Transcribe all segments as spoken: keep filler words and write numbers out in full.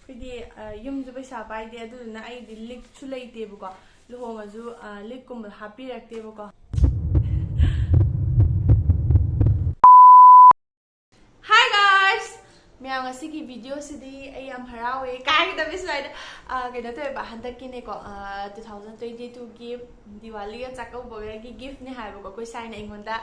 ꯑꯩꯈꯣꯏꯗꯤ ꯑ, ꯌꯨꯝꯁꯨ ꯄꯩꯁꯥ ꯄꯥꯏꯗꯦ, ꯑꯗꯨꯗꯨꯅ ꯑꯩꯗꯤ ꯂꯤꯛꯁꯨ ꯂꯩꯇꯦꯕꯀꯣ꯫ ꯂꯨꯍꯣꯡꯉꯁꯨ ꯑ, ꯂꯤꯛꯀꯨꯝꯕ ꯍꯥꯞꯄꯤꯔꯛꯇꯦꯕꯀꯣ꯫ Hi guys! ꯃꯌꯥꯝ, ꯉꯁꯤꯒꯤ ꯚꯤꯗꯤꯑꯣꯁꯤꯗꯤ ꯑꯩ ꯌꯥꯝ ꯍꯔꯥꯎꯋꯦ꯫ ꯀꯥꯏꯒꯗꯕ ꯁꯨꯃꯥꯏꯅ ꯑ, ꯀꯩꯅꯣ ꯇꯧꯋꯦꯕ, ꯍꯟꯗꯛꯀꯤꯅꯦꯀꯣ, ꯇꯨ ꯊꯥꯎꯖꯟ ꯇ꯭ꯋꯦꯟꯇꯤ ꯇꯨꯒꯤ ꯗꯤꯋꯥꯂꯤꯒ ꯆꯥꯛꯀꯧꯕꯒꯒꯤ ꯒꯤꯐꯅꯦ ꯍꯥꯏꯕꯀꯣ꯫ ꯑꯩꯈꯣꯏ ꯁꯥꯏꯅ ꯑꯩꯉꯣꯟꯗ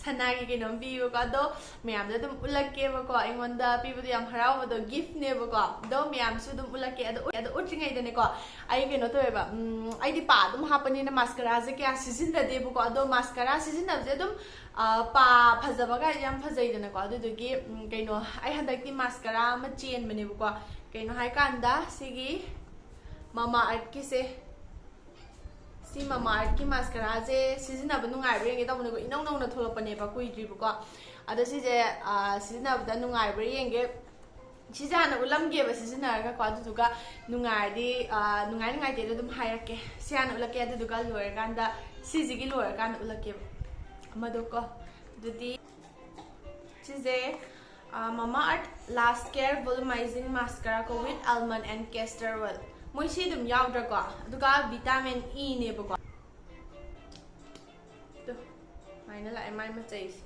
ꯁꯅꯥꯒꯤ ꯀꯩꯅꯣꯝ ꯄꯤꯕꯀꯣ꯫ ꯑꯗꯣ ꯃꯌꯥꯝꯗ ꯑꯗꯨꯝ ꯎꯠꯂꯛꯀꯦꯕꯀꯣ꯫ ꯑꯩꯉꯣꯟꯗ ꯄꯤꯕꯗꯣ ꯌꯥꯝ ꯍꯔꯥꯎꯕꯗꯣ, ꯒꯤꯐꯅꯦꯕꯀꯣ꯫ ꯑꯗꯣ ꯃꯌꯥꯝꯁꯨ ꯑꯗꯨꯝ ꯎꯠꯂꯛꯀꯦ꯫ ꯑꯗꯣ ꯎꯠ- ꯑꯗꯣ ꯎꯠꯇ꯭ꯔꯤꯉꯩꯗꯅꯦꯀꯣ, ꯑꯩ ꯀꯩꯅꯣ ꯇꯧꯋꯦꯕ, ꯎꯝ, ꯑꯩꯗꯤ ꯄꯥ ꯑꯗꯨꯝ ꯍꯥꯞꯄꯅꯤꯅ ꯃꯥꯁꯀꯔꯥꯁꯦ ꯀꯌꯥ ꯁꯤꯖꯤꯟꯅꯗꯦꯕꯀꯣ꯫ ꯑꯗꯣ ꯃꯥꯁꯀꯔꯥ ꯁꯤꯖꯤꯟꯅꯕꯁꯦ ꯑꯗꯨꯝ ꯑ, ꯄꯥ ꯐꯖꯕꯒ ꯌꯥꯝ ꯐꯖꯩꯗꯅꯀꯣ꯫ ꯑꯗꯨꯗꯨꯒꯤ ꯎꯝ, ꯀꯩꯅꯣ, ꯑꯩ ꯍꯟꯗꯛꯇꯤ ꯃꯥꯁꯀꯔꯥ ꯑꯃ ꯆꯦꯟꯕꯅꯦꯕꯀꯣ꯫ ꯀꯩꯅꯣ ꯍꯥꯏꯀꯥꯟꯗ ꯁꯤꯒꯤ ꯃꯃꯥ ꯑꯔꯠꯀꯤꯁꯦ, ꯁꯤ ꯃꯃꯥ ꯑꯔꯠꯀꯤ ꯃꯥꯁꯀꯔꯥꯁꯦ ꯁꯤꯖꯤꯟꯅꯕ ꯅꯨꯡꯉꯥꯏꯕ꯭ꯔꯥ ꯌꯦꯡꯒꯦ ꯇꯧꯕꯅꯦꯀꯣ꯫ ꯏꯅꯧ ꯅꯧꯅ ꯊꯣꯛꯂꯛꯄꯅꯦꯕ, ꯀꯨꯏꯗ꯭ꯔꯤꯕꯀꯣ꯫ ꯑꯗꯣ ꯁꯤꯁꯦ ꯑ, ꯁꯤꯖꯤꯟꯅꯕꯗ ꯅꯨꯡꯉꯥꯏꯕ꯭ꯔꯥ ꯌꯦꯡꯒꯦ꯫ ꯁꯤꯁꯦ ꯍꯥꯟꯅ ꯎꯠꯂꯝꯒꯦꯕ ꯁꯤꯖꯤꯟꯅꯔꯒꯀꯣ꯫ ꯑꯗꯨꯗꯨꯒ ꯅꯨꯡꯉꯥꯏꯔꯗꯤ ꯑ, ꯅꯨꯡꯉꯥꯏ ꯅꯨꯡꯉꯥꯏꯇꯦꯗꯣ ꯑꯗꯨꯝ ꯍꯥꯏꯔꯛꯀꯦ꯫ ꯁꯤ ꯍꯥꯟꯅ ꯎꯠꯂꯛꯀꯦ, ꯑꯗꯨꯗꯨꯒ ꯂꯣꯏꯔꯀꯥꯟꯗ, ꯁꯤꯁꯤꯒꯤ ꯂꯣꯏꯔꯀꯥꯟꯗ ꯎꯠꯂꯛꯀꯦꯕ ꯑꯃꯗꯣꯀꯣ꯫ ꯑꯗꯨꯗꯤ ꯁꯤꯁꯦ ꯃꯃꯥ ꯑꯔꯠ ꯂꯥꯁ ꯀꯦꯌꯔ ꯚꯣꯂꯨꯃꯥꯏꯖꯤꯡ ꯃꯥꯁꯀꯔꯥ ꯀꯣ, with almond and castor oil꯫ ꯃꯣꯏ ꯁꯤ ꯑꯗꯨꯝ ꯌꯥꯎꯗ꯭ꯔꯥꯀꯣ? ꯑꯗꯨꯒ ꯚꯤꯇꯥꯃꯤꯟ ꯏꯅꯦꯕꯀꯣ꯫ ꯇꯨ, ꯁꯨꯃꯥꯏꯅ ꯂꯥꯛꯑꯦ ꯃꯥꯏ ꯃꯆꯩꯁꯦ꯫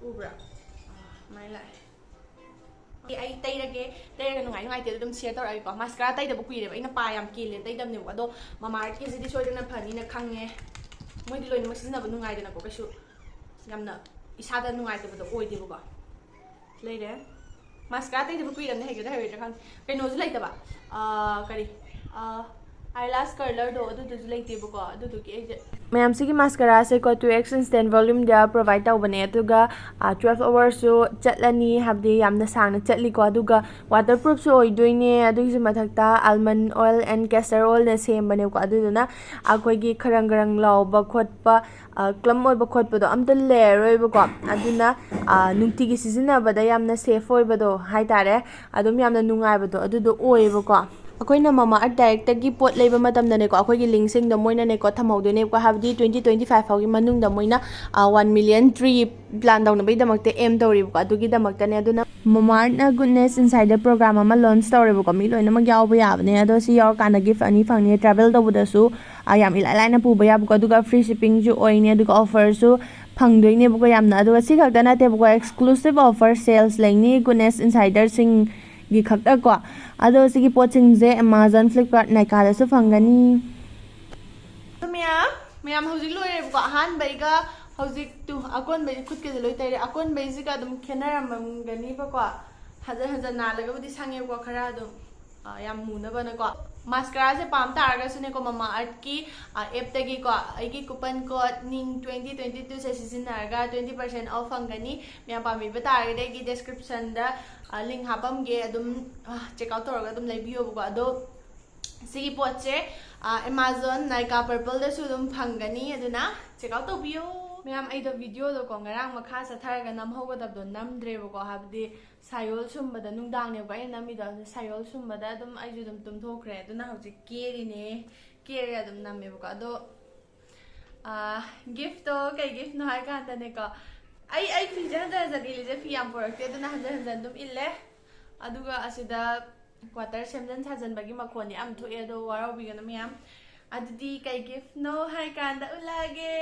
ꯎꯕ꯭ꯔꯥ? ꯁꯨꯃꯥꯏꯅ ꯂꯥꯛꯑꯦ꯫ ꯑꯩ ꯇꯩꯔꯒꯦ, ꯇꯩꯔꯒ ꯅꯨꯡꯉꯥꯏ ꯅꯨꯡꯉꯥꯏꯇꯦ ꯑꯗꯨꯝ ꯁꯤꯌꯔ ꯇꯧꯔꯛꯑꯒꯦꯀꯣ꯫ ꯃꯥꯁꯀꯔꯥ ꯇꯩꯗꯕ ꯀꯨꯏꯔꯦꯕ, ꯑꯩꯅ ꯄꯥ ꯌꯥꯝ ꯀꯦꯜꯂꯦꯅ ꯇꯩꯗꯕꯅꯦꯕꯀꯣ꯫ ꯑꯗꯣ ꯃꯃꯥ ꯑꯔꯠꯀꯤꯁꯤꯗꯤ ꯁꯣꯏꯗꯅ ꯐꯅꯤꯅ ꯈꯪꯉꯦ꯫ ꯃꯣꯏꯗꯤ ꯂꯣꯏꯅꯃꯛ ꯁꯤꯖꯤꯟꯅꯕ ꯅꯨꯡꯉꯥꯏꯗꯅꯀꯣ, ꯀꯩꯁꯨ ꯌꯥꯝꯅ ꯏꯁꯥꯗ ꯅꯨꯡꯉꯥꯏꯇꯕꯗꯣ ꯑꯣꯏꯗꯦꯕꯀꯣ꯫ ꯂꯩꯔꯦ꯫ ꯃꯥꯁꯀꯔꯥ ꯇꯩꯗꯕ ꯀꯨꯏꯔꯕꯅꯦ, ꯍꯩꯒꯗ꯭ꯔꯥ ꯍꯩꯔꯣꯏꯗ꯭ꯔꯥ ꯈꯪꯗꯦ꯫ ꯀꯩꯅꯣꯁꯨ ꯂꯩꯇꯕ, ꯑꯥ, ꯀꯔꯤ, ꯑꯥ, ꯑꯥꯏꯂꯥꯁ ꯀꯂꯔꯗꯣ ꯑꯗꯨꯗꯨꯁꯨ ꯂꯩꯇꯦꯕꯀꯣ꯫ ꯑꯗꯨꯗꯨꯒꯤ ꯑꯩꯁꯦ ꯃꯌꯥꯝꯁꯤꯒꯤ ꯃꯥꯁꯀꯔꯥꯁꯦꯀꯣ, ꯇꯨ ꯑꯦꯛꯁ ꯏꯟꯁꯇꯦꯟ ꯚꯣꯂ꯭ꯌꯨꯝꯗ ꯄ꯭ꯔꯣꯚꯥꯏꯗ ꯇꯧꯕꯅꯦ꯫ ꯑꯗꯨꯒ ꯇ꯭ꯋꯦꯜꯐ ꯑꯋꯔꯁꯨ ꯆꯠꯂꯅꯤ, ꯍꯥꯏꯕꯗꯤ ꯌꯥꯝꯅ ꯁꯥꯡꯅ ꯆꯠꯂꯤꯀꯣ꯫ ꯑꯗꯨꯒ ꯋꯥꯇꯔ ꯄ꯭ꯔꯨꯐꯁꯨ ꯑꯣꯏꯗꯣꯏꯅꯦ꯫ ꯑꯗꯨꯒꯤꯁꯨ ꯃꯊꯛꯇ almond oil and castor oilꯅ ꯁꯦꯝꯕꯅꯦꯕꯀꯣ꯫ ꯑꯗꯨꯗꯨꯅ ꯑꯩꯈꯣꯏꯒꯤ ꯈꯔꯪ ꯈꯔꯪ ꯂꯥꯎꯕ ꯈꯣꯠꯄ, ꯀ꯭ꯂꯝ ꯑꯣꯏꯕ ꯈꯣꯠꯄꯗꯣ ꯑꯝꯇ ꯂꯩꯔꯔꯣꯏꯕꯀꯣ꯫ ꯑꯗꯨꯅ ꯑ, ꯅꯨꯡꯇꯤꯒꯤ ꯁꯤꯖꯤꯟꯅꯕꯗ ꯌꯥꯝꯅ ꯁꯦꯐ ꯑꯣꯏꯕꯗꯣ ꯍꯥꯏꯇꯥꯔꯦ, ꯑꯗꯨꯝ ꯌꯥꯝꯅ ꯅꯨꯡꯉꯥꯏꯕꯗꯣ ꯑꯗꯨꯗꯣ ꯑꯣꯏꯌꯦꯕꯀꯣ꯫ ꯑꯩꯈꯣꯏꯅ ꯃꯃꯥ ꯑꯔꯠ ꯗꯥꯏꯔꯦꯛꯇꯒꯤ ꯄꯣꯠ ꯂꯩꯕ ꯃꯇꯝꯗꯅꯦꯀꯣ, ꯑꯩꯈꯣꯏꯒꯤ ꯂꯤꯡꯁꯤꯡꯗꯣ ꯃꯣꯏꯅꯅꯦꯀꯣ ꯊꯝꯍꯧꯗꯣꯏꯅꯦꯕꯀꯣ, ꯍꯥꯏꯕꯗꯤ ꯇ꯭ꯋꯦꯟꯇꯤ ꯇ꯭ꯋꯦꯟꯇꯤ ꯐꯥꯏꯚ ꯐꯥꯎꯒꯤ ꯃꯅꯨꯡꯗ ꯃꯣꯏꯅ ꯋꯥꯟ ꯃꯤꯂꯤꯌꯟ ꯇ꯭ꯔꯤ ꯄ꯭ꯂꯥꯟ ꯇꯧꯅꯕꯒꯤꯗꯃꯛꯇ ꯑꯦꯝ ꯇꯧꯔꯤꯕꯀꯣ, ꯑꯗꯨꯒꯤꯗꯃꯛꯇꯅꯦ꯫ ꯑꯗꯨꯅ ꯃꯃꯥ ꯑꯔꯠꯅ ꯒꯨꯗꯅꯦꯁ ꯏꯟꯁꯥꯏꯗꯔ ꯄ꯭ꯔꯣꯒ꯭ꯔꯥꯝ ꯑꯃ ꯂꯣꯟꯆ ꯇꯧꯔꯦꯕꯀꯣ, ꯃꯤ ꯂꯣꯏꯅꯃꯛ ꯌꯥꯎꯕ ꯌꯥꯕꯅꯦ꯫ ꯑꯗꯣ ꯁꯤ ꯌꯥꯎꯔꯀꯥꯟꯗ ꯒꯤꯐ ꯑꯅꯤ ꯐꯪꯅꯤ꯫ ꯇ꯭ꯔꯥꯚꯦꯜ ꯇꯧꯕꯗꯁꯨ ꯌꯥꯝ ꯏꯂꯥꯏ ꯂꯥꯏꯅ ꯄꯨꯕ ꯌꯥꯕꯀꯣ, ꯑꯗꯨꯒ ꯐ꯭ꯔꯤ ꯁꯤꯞꯄꯤꯡꯁꯨ ꯑꯣꯏꯅꯤ, ꯑꯗꯨꯒ ꯑꯣꯐꯔꯁꯨ ꯐꯪꯗꯣꯏꯅꯦꯕꯀꯣ ꯌꯥꯝꯅ꯫ ꯑꯗꯨꯒ ꯁꯤ ꯈꯛꯇ ꯅꯠꯇꯦꯕꯀꯣ, ꯑꯦꯛꯁꯀ꯭ꯂꯨꯁꯤꯞ ꯑꯣꯐꯔ ꯁꯦꯜꯁ ꯂꯩꯅꯤ ꯒꯨꯗꯅꯦꯁ ꯏꯟꯁꯥꯏꯗꯔꯁꯤꯡꯒꯤ ꯈꯛꯇꯀꯣ꯫ ꯑꯗꯣ ꯁꯤꯒꯤ ꯄꯣꯠꯁꯤꯡꯁꯦ ꯑꯦꯃꯥꯖꯣꯟ, ꯐ꯭ꯂꯤꯞꯀꯥꯔꯠ, ꯅꯥꯏꯀꯥꯗꯁꯨ ꯐꯪꯒꯅꯤ꯫ ꯃꯌꯥꯝ ꯃꯌꯥꯝ ꯍꯧꯖꯤꯛ ꯂꯣꯏꯔꯦꯕꯀꯣ꯫ ꯑꯍꯥꯟꯕꯩꯒ ꯍꯧꯖꯤꯛꯇꯨ ꯑꯀꯣꯟꯕꯩ ꯈꯨꯠꯀꯁꯦ ꯂꯣꯏ ꯇꯩꯔꯦ꯫ ꯑꯀꯣꯟꯕꯩꯁꯤꯒ ꯑꯗꯨꯝ ꯈꯦꯠꯅꯔꯝꯒꯅꯤꯕꯀꯣ꯫ ꯍꯟꯖꯟ ꯍꯟꯖꯟ ꯅꯥꯜꯂꯒꯕꯨꯗꯤ ꯁꯪꯉꯦꯕꯀꯣ, ꯈꯔ ꯑꯗꯨꯝ ꯌꯥꯝ ꯃꯨꯅꯕꯅꯀꯣ꯫ ꯃꯥꯁꯀꯔꯥꯁꯦ ꯄꯥꯝ ꯇꯥꯔꯒꯁꯨꯅꯦꯀꯣ, ꯃꯃꯥ ꯑꯥꯔꯠꯀꯤ ꯑꯦꯞꯇꯒꯤꯀꯣ ꯑꯩꯒꯤ ꯀꯨꯄꯟ ꯀꯣꯗ ꯅꯤꯡ ꯇ꯭ꯋꯦꯟꯇꯤ ꯇ꯭ꯋꯦꯟꯇꯤ ꯇꯨꯁꯦ ꯁꯤꯖꯤꯟꯅꯔꯒ ꯇ꯭ꯋꯦꯟꯇꯤ ꯄꯥꯔꯁꯦꯟ ꯑꯣꯐ ꯐꯪꯒꯅꯤ꯫ ꯃꯌꯥꯝ ꯄꯥꯝꯕꯤꯕ ꯇꯥꯔꯒꯗꯤ ꯑꯩꯒꯤ ꯗꯦꯁꯀ꯭ꯔꯤꯞꯁꯟꯗ ꯂꯤꯡ ꯍꯥꯞꯄꯝꯒꯦ, ꯑꯗꯨꯝ ꯆꯦꯛ ꯑꯥꯎꯠ ꯇꯧꯔꯒ ꯑꯗꯨꯝ ꯂꯩꯕꯤꯌꯣꯕꯀꯣ꯫ ꯑꯗꯣ ꯁꯤꯒꯤ ꯄꯣꯠꯁꯦ ꯑꯦꯃꯥꯖꯣꯟ ꯅꯥꯏꯀꯥ ꯄꯔꯄꯜꯗꯁꯨ ꯑꯗꯨꯝ ꯐꯪꯒꯅꯤ, ꯑꯗꯨꯅ ꯆꯦꯛ ꯑꯥꯎꯠ ꯇꯧꯕꯤꯌꯣ꯫ ꯃꯌꯥꯝ, ꯑꯩꯗꯣ ꯚꯤꯗꯤꯑꯣꯗꯣꯀꯣ ꯉꯔꯥꯡ ꯃꯈꯥ ꯆꯠꯊꯔꯒ ꯅꯝꯍꯧꯒꯗꯕꯗꯣ ꯅꯝꯗ꯭ꯔꯦꯕꯀꯣ, ꯍꯥꯏꯕꯗꯤ ꯁꯥꯌꯣꯜ ꯁꯨꯝꯕꯗ ꯅꯨꯡꯗꯥꯡꯅꯦꯕꯀꯣ ꯑꯩꯅ ꯅꯝꯃꯤꯗꯣ, ꯑꯗꯨ ꯁꯥꯌꯣꯜ ꯁꯨꯝꯕꯗ ꯑꯗꯨꯝ ꯑꯩꯁꯨ ꯑꯗꯨꯝ ꯇꯨꯝꯊꯣꯛꯈ꯭ꯔꯦ꯫ ꯑꯗꯨꯅ ꯍꯧꯖꯤꯛ ꯀꯦꯔꯤꯅꯦ, ꯀꯦꯔꯒ ꯑꯗꯨꯝ ꯅꯝꯃꯦꯕꯀꯣ꯫ ꯑꯗꯣ ꯒꯤꯐꯇꯣ ꯀꯩ ꯒꯤꯐꯅꯣ ꯍꯥꯏ ꯀꯥꯟꯗꯅꯦꯀꯣ, ꯑꯩ ꯑꯩ ꯐꯤꯁꯦ ꯍꯟꯖꯟ ꯍꯟꯖꯟ ꯏꯜꯂꯤꯁꯦ, ꯐꯤ ꯌꯥꯝ ꯄꯨꯔꯛꯇꯦ, ꯑꯗꯨꯅ ꯍꯟꯖꯟ ꯍꯟꯖꯟ ꯑꯗꯨꯝ ꯏꯜꯂꯦ꯫ ꯑꯗꯨꯒ ꯑꯁꯤꯗ ꯀ꯭ꯋꯥꯇꯔ ꯁꯦꯝꯖꯤꯟ ꯁꯥꯖꯤꯟꯕꯒꯤ ꯃꯈꯣꯟꯗꯤ ꯌꯥꯝ ꯊꯣꯛꯑꯦ, ꯑꯗꯣ ꯋꯥꯔꯧꯕꯤꯒꯅꯨ ꯃꯌꯥꯝ꯫ ꯑꯗꯨꯗꯤ ꯀꯩ ꯒꯤꯐꯅꯣ ꯍꯥꯏ ꯀꯥꯟꯗ ꯎꯠꯂꯛꯑꯒꯦ꯫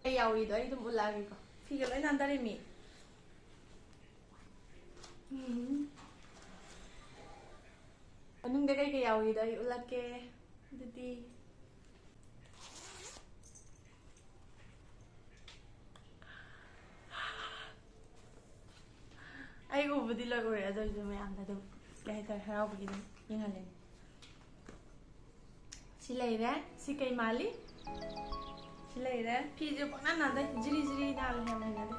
ꯀꯩ ꯌꯥꯎꯔꯤꯗꯣ ꯑꯩ ꯑꯗꯨꯝ ꯎꯠꯂꯛꯑꯒꯦꯀꯣ꯫ ꯐꯤꯒ ꯂꯣꯏ ꯅꯥꯟꯗꯔꯤꯃꯤ꯫ ꯎꯝ꯫ ꯃꯅꯨꯡꯗ ꯀꯩ ꯀꯩ ꯌꯥꯎꯔꯤꯗꯣ ꯑꯩ ꯎꯠꯂꯛꯀꯦ꯫ ꯑꯗꯨꯗꯤ ꯑꯩ ꯎꯕꯨꯗꯤ ꯂꯣꯏ ꯎꯔꯦ, ꯑꯗꯨ ꯑꯣꯏꯔꯁꯨ ꯃꯌꯥꯝꯗ ꯑꯗꯨꯝ ꯀꯩ ꯍꯥꯏꯇꯥꯔꯦ, ꯍꯔꯥꯎꯕꯒꯤ ꯑꯗꯨꯝ ꯌꯦꯡꯍꯜꯂꯤꯅꯦ꯫ ꯁꯤ ꯂꯩꯔꯦ꯫ ꯁꯤ ꯀꯩ ꯃꯥꯜꯂꯤ? ꯁꯤ ꯂꯩꯔꯦ꯫ ꯐꯤꯁꯦ ꯄꯪꯅꯥꯟ ꯅꯥꯟꯗꯩ꯫ ꯖꯤꯔꯤ ꯖꯤꯔꯤ ꯅꯥꯜꯂꯦ, ꯌꯥꯝ ꯍꯩꯅꯗꯦ꯫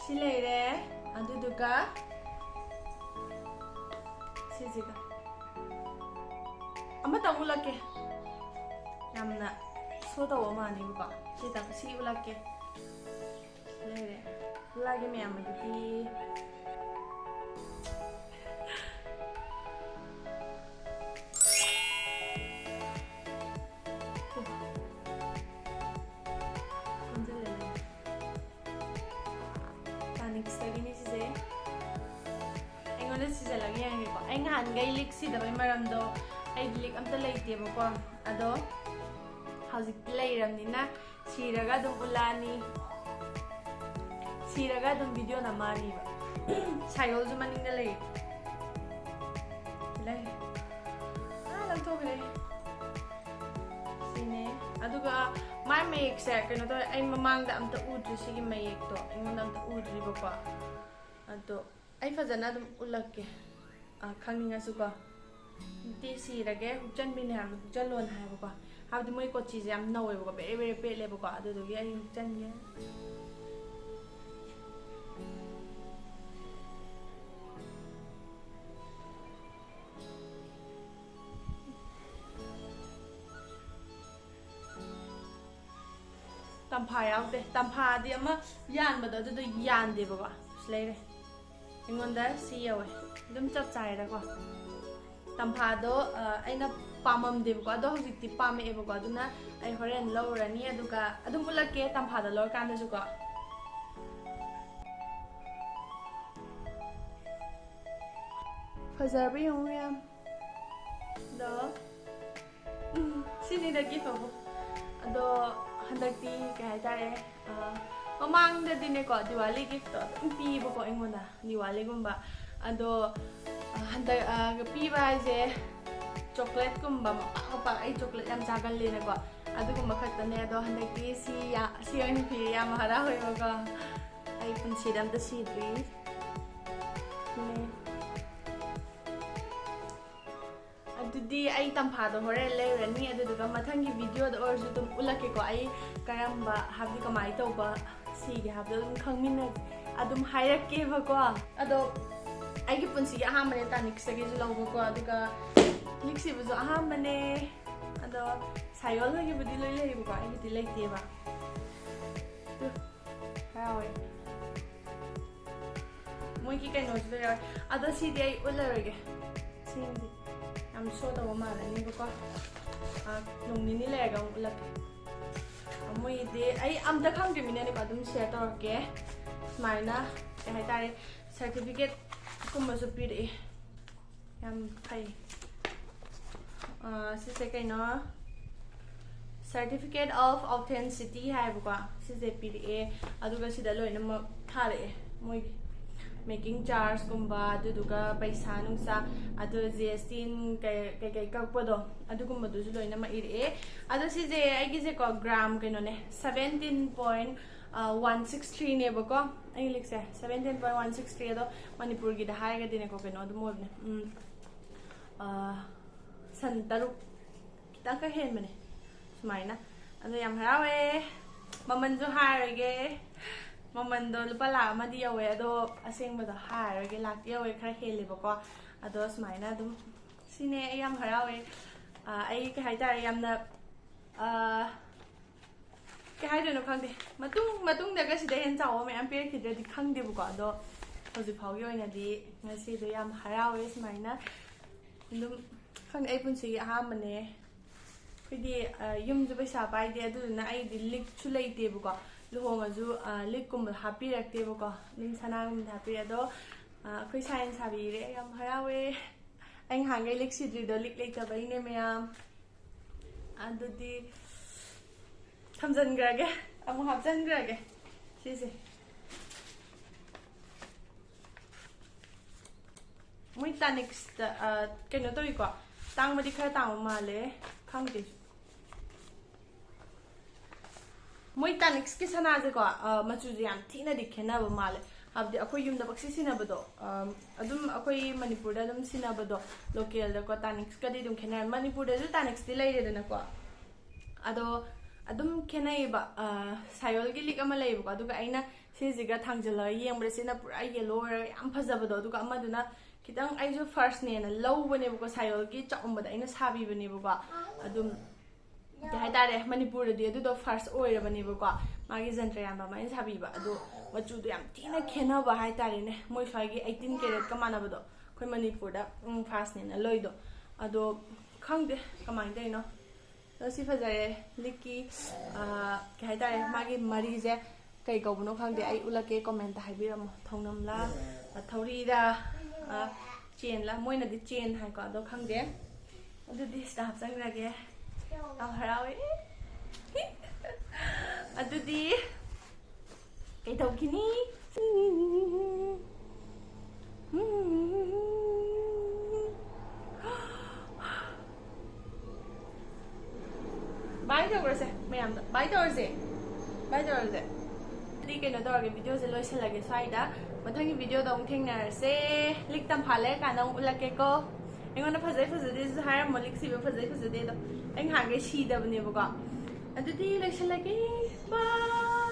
ꯁꯤ ꯂꯩꯔꯦ꯫ ꯑꯗꯨꯗꯨꯒ ꯁꯤꯁꯤꯒ ꯑꯃꯇꯪ ꯎꯠꯂꯛꯀꯦ꯫ ꯌꯥꯝꯅ ꯁꯣ ꯇꯧꯕ ꯃꯥꯜꯂꯦꯕꯀꯣ꯫ ꯁꯤꯇꯪ, ꯁꯤ ꯎꯠꯂꯛꯀꯦ꯫ ꯂꯩꯔꯦ꯫ ꯆꯥꯒꯦ ꯃꯌꯥꯝ ꯑꯗꯨꯗꯤ꯫ ꯀꯣꯟꯁꯤꯜꯂꯦ꯫ ꯇꯥꯅꯤꯛꯁꯇꯒꯤꯅꯤ ꯁꯤꯁꯦ꯫ ꯑꯩꯉꯣꯟꯗ ꯁꯤꯖꯜꯂꯒ ꯌꯦꯡꯉꯒꯦꯀꯣ꯫ ꯑꯩ ꯅꯍꯥꯟꯈꯩ ꯂꯤꯛ ꯁꯤꯗꯕꯩ ꯃꯔꯝꯗꯣ, ꯑꯩꯗꯤ ꯂꯤꯛ ꯑꯝꯇ ꯂꯩꯇꯦꯕꯀꯣ꯫ ꯑꯗꯣ ꯍꯧꯖꯤꯛꯇꯤ ꯂꯩꯔꯕꯅꯤꯅ ꯁꯤꯔꯒ ꯑꯗꯨꯝ ꯎꯠꯂꯛꯑꯅꯤ꯫ ꯁꯤꯔꯒ ꯑꯗꯨꯝ ꯚꯤꯗꯤꯑꯣ ꯅꯝꯃꯛꯑꯅꯤꯕ꯫ ꯁꯥꯏꯌꯣꯜꯁꯨ ꯃꯅꯤꯡꯗ ꯂꯩ꯫ ꯂꯩ꯫ ꯑꯥ, ꯂꯪꯊꯣꯛꯈ꯭ꯔꯦ꯫ ꯁꯤꯅꯦ꯫ ꯑꯗꯨꯒ ꯃꯥꯏ ꯃꯌꯦꯛꯁꯦ ꯀꯩꯅꯣ ꯇꯧꯋꯦ, ꯑꯩ ꯃꯃꯥꯡꯗ ꯑꯝꯇ ꯎꯗ꯭ꯔꯤ ꯁꯤꯒꯤ ꯃꯌꯦꯛꯇꯣ꯫ ꯑꯩꯉꯣꯟꯗ ꯑꯝꯇ ꯎꯗ꯭ꯔꯤꯕꯀꯣ꯫ ꯑꯗꯣ ꯑꯩ ꯐꯖꯅ ꯑꯗꯨꯝ ꯎꯠꯂꯛꯀꯦ꯫ ꯑ, ꯈꯪꯅꯤꯡꯉꯁꯨꯀꯣ꯫ ꯗꯤ ꯁꯤꯔꯒꯦ, ꯍꯨꯛꯆꯟꯕꯤꯅꯦ ꯍꯥꯏꯕꯗꯣ ꯍꯨꯛꯆꯜꯂꯣꯅ ꯍꯥꯏꯕꯀꯣ꯫ ꯍꯥꯏꯕꯗꯤ ꯃꯣꯏ ꯀꯣꯆꯤꯁꯦ ꯌꯥꯝ ꯅꯧꯋꯦꯕꯀꯣ, ꯕꯦꯔꯦ ꯕꯦꯔꯦ ꯄꯦꯠꯂꯦꯕꯀꯣ꯫ ꯑꯗꯨꯗꯨꯒꯤ ꯑꯩ ꯍꯨꯛꯆꯟꯒꯦ꯫ ꯇꯝꯐꯥ ꯌꯥꯎꯗꯦ꯫ ꯇꯝꯐꯥꯗꯤ ꯑꯃ ꯌꯥꯟꯕꯗꯣ, ꯑꯗꯨꯗꯣ ꯌꯥꯟꯗꯦꯕꯀꯣ꯫ ꯁꯤ ꯂꯩꯔꯦ꯫ ꯑꯩꯉꯣꯟꯗ ꯁꯤ ꯌꯧꯋꯦ꯫ ꯑꯗꯨꯝ ꯆꯞ ꯆꯥꯔꯦꯗꯀꯣ꯫ ꯇꯝꯐꯥꯗꯣ, ꯑ, ꯑꯩꯅ ꯄꯥꯝꯃꯝꯗꯦꯕꯀꯣ, ꯑꯗꯣ ꯍꯧꯖꯤꯛꯇꯤ ꯄꯥꯝꯃꯛꯑꯦꯕꯀꯣ, ꯑꯗꯨꯅ ꯑꯩ ꯍꯣꯔꯦꯟ ꯂꯧꯔꯨꯔꯅꯤ, ꯑꯗꯨꯒ ꯑꯗꯨꯝ ꯎꯠꯂꯛꯀꯦ ꯇꯝꯐꯥꯗ ꯂꯧꯔꯀꯥꯟꯗꯁꯨꯀꯣ꯫ ꯐꯖꯕ꯭ꯔꯥ ꯌꯦꯡꯉꯨ ꯃꯌꯥꯝ꯫ ꯑꯗꯣ, ꯎꯝ, ꯁꯤꯅꯤꯗ gift ꯑꯕꯨ꯫ ꯑꯗꯣ ꯍꯟꯗꯛꯇꯤ ꯀꯩ ꯍꯥꯏꯇꯥꯔꯦ, ꯑ, ꯃꯃꯥꯡꯗꯗꯤꯅꯦꯀꯣ, ꯗꯤꯋꯥꯂꯤ gift ꯇꯣ ꯑꯗꯨꯝ ꯄꯤꯌꯦꯕꯀꯣ ꯑꯩꯉꯣꯟꯗ, ꯗꯤꯋꯥꯂꯤꯒꯨꯝꯕ꯫ ꯑꯗꯣ, ꯑ, ꯍꯟꯗꯛ, ꯑ, ꯄꯤꯕ ꯍꯥꯏꯁꯦ, chocolate ꯀꯨꯝꯕ ꯃꯄꯥꯛ ꯃꯄꯥꯛ, ꯑꯩ chocolate ꯌꯥꯝ ꯆꯥꯒꯜꯂꯦꯅꯀꯣ, ꯑꯗꯨꯒꯨꯝꯕ ꯈꯛꯇꯅꯦ꯫ ꯑꯗꯣ ꯍꯟꯗꯛꯇꯤ ꯁꯤ ꯌꯥ-, ꯁꯤ ꯑꯣꯏꯅ ꯄꯤꯔꯦ, ꯌꯥꯝ ꯍꯔꯥꯎꯋꯦꯕꯀꯣ꯫ ꯑꯩ ꯄꯨꯟꯁꯤꯗ ꯑꯝꯇ ꯁꯤꯗ꯭ꯔꯤ꯫ ꯁꯤꯅꯦ꯫ ꯑꯗꯨꯗꯤ ꯑꯩ ꯇꯝꯐꯥꯗꯣ ꯍꯣꯔꯦꯟ ꯂꯩꯔꯨꯔꯅꯤ, ꯑꯗꯨꯗꯨꯒ ꯃꯊꯪꯒꯤ ꯚꯤꯗꯤꯑꯣꯗ ꯑꯣꯏꯔꯁꯨ ꯑꯗꯨꯝ ꯎꯠꯂꯛꯀꯦꯀꯣ꯫ ꯑꯩ ꯀꯔꯝꯕ, ꯍꯥꯏꯕꯗꯤ ꯀꯃꯥꯏꯅ ꯇꯧꯕ ꯁꯤꯒꯦ ꯍꯥꯏꯕꯗꯣ ꯑꯗꯨꯝ ꯈꯪꯃꯤꯟꯅꯁꯦ, ꯑꯗꯨꯝ ꯍꯥꯏꯔꯛꯀꯦꯕꯀꯣ꯫ ꯑꯗꯣ ꯑꯩꯒꯤ ꯄꯨꯟꯁꯤꯒꯤ ꯑꯍꯥꯟꯕꯅꯦ ꯇꯥꯅꯤꯛꯁꯇꯒꯤꯁꯨ ꯂꯧꯕꯀꯣ, ꯑꯗꯨꯒ ꯂꯤꯛ ꯁꯤꯕꯁꯨ ꯑꯍꯥꯟꯕꯅꯦ꯫ ꯑꯗꯣ ꯁꯥꯏꯌꯣꯜ ꯍꯣꯏꯒꯤꯕꯨꯗꯤ ꯂꯣꯏ ꯂꯩꯌꯦꯕꯀꯣ, ꯑꯩꯒꯤꯗꯤ ꯂꯩꯇꯦꯕ꯫ ꯇꯨ, ꯍꯔꯥꯎꯋꯦ꯫ ꯀꯩꯅꯣꯁꯨ ꯂꯩꯔꯦ꯫ ꯑꯗꯣ ꯁꯤꯗꯤ ꯑꯩ ꯎꯠꯂꯔꯣꯏꯒꯦ꯫ ꯁꯤꯗꯤ ꯌꯥꯝ ꯁꯣ ꯇꯧꯕ ꯃꯥꯜꯂꯅꯤꯕꯀꯣ꯫ ꯑ, ꯅꯣꯡ ꯅꯤꯅꯤ ꯂꯩꯔꯒ ꯑꯃꯨꯛ ꯎꯠꯂꯛꯀꯦ꯫ ꯑ, ꯃꯣꯏꯗꯤ ꯑꯩ ꯑꯝꯇ ꯈꯪꯗ꯭ꯔꯤꯕꯅꯤꯅꯀꯣ, ꯑꯗꯨꯝ ꯁꯤꯌꯔ ꯇꯧꯔꯛꯀꯦ꯫ ꯁꯨꯃꯥꯏꯅ, ꯀꯩ ꯍꯥꯏꯇꯥꯔꯦ, ꯁꯔꯇꯤꯐꯤꯀꯦꯠ ꯀꯨꯝꯕꯁꯨ ꯄꯤꯔꯛꯑꯦ꯫ ꯌꯥꯝ ꯐꯩ꯫ ꯑ, ꯁꯤꯁꯦ ꯀꯩꯅꯣ, Certificate of Authenticity ꯍꯥꯏꯕꯀꯣ, ꯁꯤꯁꯦ ꯄꯤꯔꯛꯑꯦ꯫ ꯑꯗꯨꯒ ꯁꯤꯗ ꯂꯣꯏꯅꯃꯛ ꯊꯥꯔꯛꯑꯦ, ꯃꯣꯏꯒꯤ ꯃꯦꯀꯤꯡ ꯆꯥꯔꯖꯀꯨꯝꯕ, ꯑꯗꯨꯗꯨꯒ ꯄꯩꯁꯥ ꯅꯨꯡꯁꯥ, ꯑꯗꯨ ꯖꯤ ꯑꯦꯁ ꯇꯤ ꯀꯩ-, ꯀꯩꯀꯩ ꯀꯛꯄꯗꯣ, ꯑꯗꯨꯒꯨꯝꯕꯗꯨꯁꯨ ꯂꯣꯏꯅꯃꯛ ꯏꯔꯛꯑꯦ꯫ ꯑꯗꯣ ꯁꯤꯁꯦ ꯑꯩꯒꯤꯁꯦꯀꯣ, ꯒ꯭ꯔꯥꯝ ꯀꯩꯅꯣꯅꯦ, seventeen point one six three ꯅꯦꯕꯀꯣ꯫ ꯑꯩꯒꯤ ꯂꯤꯛꯁꯦ seventeen point one six three꯫ ꯑꯗꯣ ꯃꯅꯤꯄꯨꯔꯒꯤꯗ ꯍꯥꯏꯔꯒꯗꯤꯅꯦꯀꯣ, ꯀꯩꯅꯣ ꯑꯗꯨꯝ ꯑꯣꯏꯕꯅꯦ꯫ ꯎꯝ, ꯑ, ꯁꯟ ꯇꯔꯨꯛ ꯈꯤꯇꯪꯈꯛ ꯍꯦꯟꯕꯅꯦ ꯁꯨꯃꯥꯏꯅ꯫ ꯑꯗꯣ ꯌꯥꯝ ꯍꯔꯥꯎꯋꯦ꯫ ꯃꯃꯜꯁꯨ ꯍꯥꯏꯔꯒꯦ꯫ ꯃꯃꯜꯗꯣ ꯂꯨꯄꯥ ꯂꯥꯛ ꯑꯃꯗꯤ ꯌꯧꯋꯦ, ꯑꯗꯣ ꯑꯁꯦꯡꯕꯗꯣ ꯍꯥꯏꯔꯒꯦ, ꯂꯥꯛꯇꯤ ꯌꯧꯋꯦ, ꯈꯔ ꯍꯦꯜꯂꯦꯕꯀꯣ꯫ ꯑꯗꯣ ꯁꯨꯃꯥꯏꯅ ꯑꯗꯨꯝ, ꯁꯤꯅꯦ, ꯑꯩ ꯌꯥꯝ ꯍꯔꯥꯎꯋꯦ꯫ ꯑ, ꯑꯩ ꯀꯩ ꯍꯥꯏꯇꯥꯔꯦ, ꯌꯥꯝꯅ, ꯑ, ꯀꯩ ꯍꯥꯏꯗꯣꯏꯅꯣ ꯈꯪꯗꯦ꯫ ꯃꯇꯨꯡ, ꯃꯇꯨꯡꯗꯒ ꯁꯤꯗ ꯍꯦꯟꯅ ꯆꯥꯎꯕ ꯃꯌꯥꯝ ꯄꯤꯔꯛꯈꯤꯗ꯭ꯔꯗꯤ ꯈꯪꯗꯦꯕꯀꯣ꯫ ꯑꯗꯣ ꯍꯧꯖꯤꯛ ꯐꯥꯎꯒꯤ ꯑꯣꯏꯅꯗꯤ ꯉꯁꯤꯗꯣ ꯌꯥꯝ ꯍꯔꯥꯎꯋꯦ꯫ ꯁꯨꯃꯥꯏꯅ ꯑꯗꯨꯝ, ꯈꯪꯗꯦ, ꯑꯩ ꯄꯨꯟꯁꯤꯒꯤ ꯑꯍꯥꯟꯕꯅꯦ꯫ ꯑꯩꯈꯣꯏꯗꯤ, ꯑ, ꯌꯨꯝꯁꯨ ꯄꯩꯁꯥ ꯄꯥꯏꯗꯦ, ꯑꯗꯨꯗꯨꯅ ꯑꯩꯗꯤ ꯂꯤꯛꯁꯨ ꯂꯩꯇꯦꯕꯀꯣ꯫ ꯂꯨꯍꯣꯡꯉꯁꯨ, ꯑ, ꯂꯤꯛꯀꯨꯝꯕ ꯍꯥꯞꯄꯤꯔꯛꯇꯦꯕꯀꯣ꯫ ꯑꯗꯨꯝ ꯁꯅꯥꯒꯨꯝꯕꯗ ꯍꯥꯞꯄꯤꯔꯦ꯫ ꯑꯗꯣ, ꯑ, ꯑꯩꯈꯣꯏ ꯁꯥꯏꯅ ꯁꯥꯕꯤꯔꯦ꯫ ꯌꯥꯝ ꯍꯔꯥꯎꯋꯦ꯫ ꯑꯩ ꯉꯍꯥꯟꯈꯩ ꯂꯤꯛ ꯁꯤꯗ꯭ꯔꯤꯗꯣ ꯂꯤꯛ ꯂꯩꯇꯕꯩꯅꯦ, ꯃꯌꯥꯝ꯫ ꯑꯗꯨꯗꯤ ꯊꯝꯖꯤꯟꯈ꯭ꯔꯒꯦ, ꯑꯃꯨꯛ ꯍꯥꯞꯆꯤꯟꯈ꯭ꯔꯒꯦ ꯁꯤꯁꯦ꯫ ꯃꯣꯏ ꯇꯥꯅꯤꯛꯁꯇ, ꯑ, ꯀꯩꯅꯣ ꯇꯧꯏꯀꯣ, ꯇꯥꯡꯕꯗꯤ ꯈꯔ ꯇꯥꯡꯕ ꯃꯥꯜꯂꯦ, ꯈꯪꯗꯦ꯫ ꯃꯣꯏ ꯇꯥꯅꯤꯛꯁꯀꯤ ꯁꯅꯥꯁꯦꯀꯣ, ꯑ, ꯃꯆꯨꯁꯦ ꯌꯥꯝ ꯊꯤꯅꯗꯤ ꯈꯦꯠꯅꯕ ꯃꯥꯜꯂꯦ꯫ ꯍꯥꯏꯕꯗꯤ ꯑꯩꯈꯣꯏ ꯌꯨꯝꯗ ꯄꯪꯁꯤ ꯁꯤꯟꯅꯕꯗꯣ, ꯑ, ꯑꯗꯨꯝ ꯑꯩꯈꯣꯏ ꯃꯅꯤꯄꯨꯔꯗ ꯑꯗꯨꯝ ꯁꯤꯟꯅꯕꯗꯣ, ꯂꯣꯀꯦꯜꯗꯀꯣ, ꯇꯥꯅꯤꯛꯁꯀꯗꯤ ꯑꯗꯨꯝ ꯈꯦꯠꯅꯔꯦ꯫ ꯃꯅꯤꯄꯨꯔꯗꯁꯨ ꯇꯥꯅꯤꯛꯁꯇꯤ ꯂꯩꯔꯦꯗꯅꯀꯣ, ꯑꯗꯣ ꯑꯗꯨꯝ ꯈꯦꯠꯅꯩꯌꯦꯕ, ꯑ, ꯁꯥꯌꯣꯜꯒꯤ ꯂꯤꯛ ꯑꯃ ꯂꯩꯌꯦꯕꯀꯣ, ꯑꯗꯨꯒ ꯑꯩꯅ ꯁꯤꯁꯤꯒ ꯊꯥꯡꯖꯜꯂꯒ ꯌꯦꯡꯕꯗ ꯁꯤꯅ ꯄꯨꯔꯥ ꯌꯦꯜꯂꯣ ꯑꯣꯏꯔꯒ ꯌꯥꯝ ꯐꯖꯕꯗꯣ, ꯑꯗꯨꯒ ꯑꯃꯗꯨꯅ ꯈꯤꯇꯪ, ꯑꯩꯁꯨ ꯐꯥꯔꯁꯅꯦꯅ ꯂꯧꯕꯅꯦꯕꯀꯣ, ꯁꯥꯌꯣꯜꯒꯤ ꯆꯥꯛꯎꯝꯕꯗ ꯑꯩꯅ ꯁꯥꯕꯤꯕꯅꯦꯕꯀꯣ꯫ ꯑꯗꯨꯝ ꯀꯩ ꯍꯥꯏꯇꯥꯔꯦ, ꯃꯅꯤꯄꯨꯔꯗꯗꯤ ꯑꯗꯨꯗꯣ ꯐꯥꯔꯁ ꯑꯣꯏꯔꯕꯅꯦꯕꯀꯣ, ꯃꯥꯒꯤ ꯖꯟꯇ꯭ꯔ ꯌꯥꯟꯕ ꯑꯃ ꯑꯩꯅ ꯁꯥꯕꯤꯕ꯫ ꯑꯗꯣ ꯃꯆꯨꯗꯣ ꯌꯥꯝ ꯊꯤꯅ ꯈꯦꯠꯅꯕ ꯍꯥꯏꯇꯥꯔꯦꯅꯦ, ꯃꯣꯏ ꯁ꯭ꯋꯥꯏꯒꯤ ꯑꯩꯠꯇꯤꯟ ꯀꯦꯔꯦꯠꯀ ꯃꯥꯟꯅꯕꯗꯣ ꯑꯩꯈꯣꯏ ꯃꯅꯤꯄꯨꯔꯗ ꯐꯥꯔꯁꯅꯦꯅ ꯂꯣꯏꯗꯣ꯫ ꯑꯗꯣ ꯈꯪꯗꯦ ꯀꯃꯥꯏꯅ ꯇꯧꯔꯤꯅꯣ꯫ ꯑꯗꯣ ꯁꯤ ꯐꯖꯔꯦ, ꯂꯤꯛꯀꯤ ꯀꯩ ꯍꯥꯏꯇꯥꯔꯦ, ꯃꯥꯒꯤ ꯃꯔꯤꯁꯦ ꯀꯩ ꯀꯧꯕꯅꯣ ꯈꯪꯗꯦ, ꯑꯩ ꯎꯠꯂꯛꯀꯦ, ꯀꯣꯃꯦꯟꯇ ꯍꯥꯏꯕꯤꯔꯝꯃꯣ꯫ ꯊꯧꯅꯝꯂꯥ, ꯊꯧꯔꯤꯔꯥ, ꯆꯦꯟꯂꯥ? ꯃꯣꯏꯅꯗꯤ ꯆꯦꯟ ꯍꯥꯏꯀꯣ, ꯑꯗꯣ ꯈꯪꯗꯦ꯫ ꯑꯗꯨꯗꯤ ꯁꯤꯗ ꯍꯥꯞꯆꯟꯈ꯭ꯔꯒꯦ꯫ ꯌꯥꯝ ꯍꯔꯥꯎꯋꯦ꯫ ꯑꯗꯨꯗꯤ ꯀꯩ ꯇꯧꯈꯤꯅꯤ? ꯕꯥꯏ ꯇꯧꯔꯁꯦ ꯃꯌꯥꯝꯗ, ꯕꯥꯏ ꯇꯧꯔꯁꯦ, ꯕꯥꯏ ꯇꯧꯔꯁꯦ꯫ ꯑꯗꯨꯗꯤ ꯀꯩꯅꯣ ꯇꯧꯔꯒꯦ, ꯚꯤꯗꯤꯑꯣꯁꯦ ꯂꯣꯏꯁꯤꯜꯂꯒꯦ ꯁ꯭ꯋꯥꯏꯗ꯫ ꯃꯊꯪꯒꯤ ꯚꯤꯗꯤꯑꯣꯗ ꯑꯃꯨꯛ ꯊꯦꯡꯅꯔꯁꯦ꯫ ꯂꯤꯛ ꯇꯝꯐꯥ ꯂꯩꯔꯀꯥꯟꯗ ꯑꯃꯨꯛ ꯎꯠꯂꯛꯀꯦꯀꯣ꯫ ꯑꯩꯉꯣꯟꯗ ꯐꯖꯩ ꯐꯖꯗꯦꯁꯨ ꯍꯥꯏꯔꯝꯃꯣ, ꯂꯤꯛ ꯁꯤꯕ ꯐꯖꯩ ꯐꯖꯗꯦꯗꯣ꯫ ꯑꯩ ꯅꯍꯥꯟꯈꯩ ꯁꯤꯗꯕꯅꯦꯕꯀꯣ꯫ ꯑꯗꯨꯗꯤ ꯂꯣꯏꯁꯤꯜꯂꯒꯦ꯫ ꯕꯥꯏ꯫